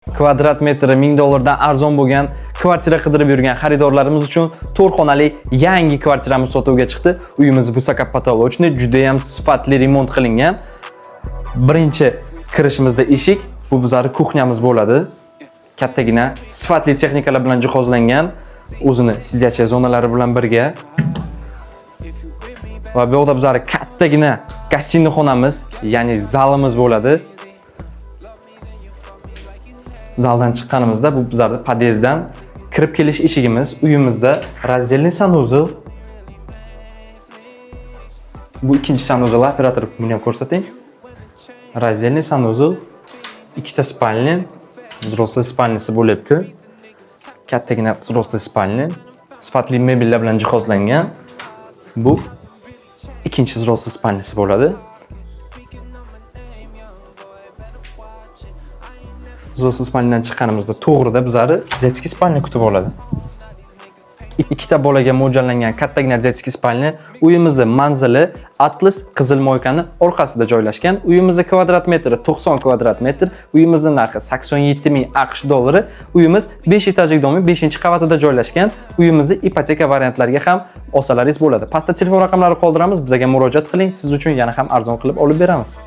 Kvadrat metri 1000 dollardan arzon bo'lgan kvartira qidirib yurgan xaridorlarimiz uchun 4 xonali yangi kvartiramiz sotuvga chiqdi. Uyimiz высокопотолочный, juda ham sifatli remont qilingan. Birinchi kirishimizda eshik, bu bizlarning кухня miz bo'ladi. Kattagina, sifatli texnikalar bilan jihozlangan, o'zini сидячая zonalari bilan birga. Va bu yoqda bizlarning kattagina гостиный xonamiz, ya'ni zalimiz bo'ladi. Zaldan chiqqanimizda bu bizlarni podyezddan kirib kelish eshigimiz. Uyimizda раздельный санузел. Bu ikkinchi санузел, operator, buni ham ko'rsating. Раздельный санузел, ikkita спальня, взрослый спальня si bo'lyapti. Kattagina взрослый спальня, sifatli mebellar bilan jihozlangan. Bu ikkinchi взрослый спальня si bo'ladi. Взрослый спальня dan chiqqanimizda to'g'rida bizlarni детский спальня kutib oladi. Ikkita bolaga mo'ljallangan kattagina детский спальня. Uyimizni manzili Atlas Qizil Moykani orqasida joylashgan. Uyimizni kvadrat metri 90 kvadrat metr. Uyimizni narxi 87 ming AQSh dollari. Uyimiz 5 etajli дом ning 5-qavatida joylashgan. Uyimizni ipoteka variantlariga ham olsalaringiz bo'ladi. Pastda telefon raqamlari qoldiramiz. Bizga murojaat qiling. Siz uchun yana ham arzon qilib olib beramiz.